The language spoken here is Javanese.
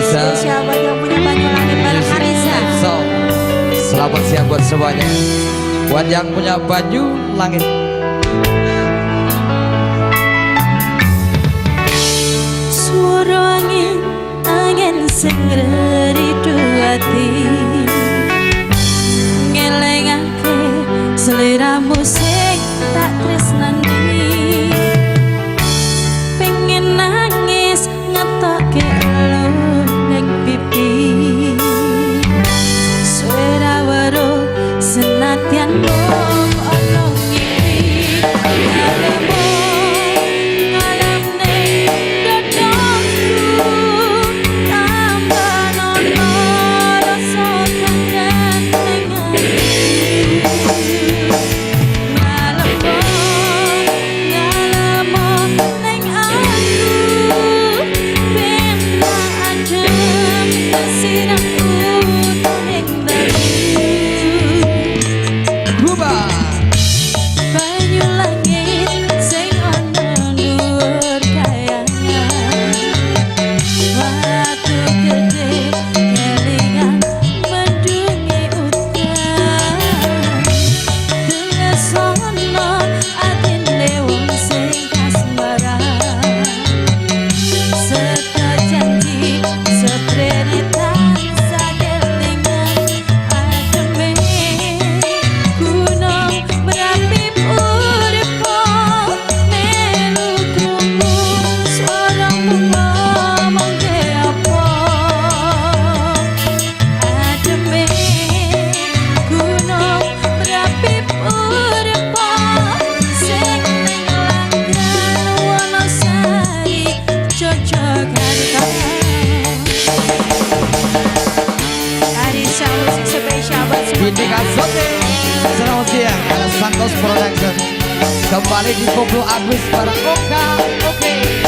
Arisa. Spesial buat yang punya Banyu Langit bareng Arisa. So, selamat siang buat semuanya. Buat yang punya Banyu Langit. Suara angin, angin sing ngridu ati, ngelingake seliramu sing tak tresnani. Pengen nangis ngetoke elu ning pipi, suara weruh senadyan mung ana ngimpi. Ngalemo ngalem ning dadaku, tambah nono rasa kangen ning atiku. Ngalemo ngalemo ning aku, ben tak adem kesiram udan ing dalu. Buba. Banyu langit sing ana dhuwur kayangan, watu gedhe kelingan mendunge udan. Telesono atine wong sing kasmaran, serta janji seprene tansah kelingan. Ademe gunung Merapi purba, melu krungu swaramu ngomongke apa. Ademe gunung Merapi purba, sing ning Langgan Wonosari Yogyakarta. Arisa musik spesial buat Gini semuanya. Kasote. Selamat siang, ada Santos Production. Kembali di Koplo Agus bareng Oka. Oke.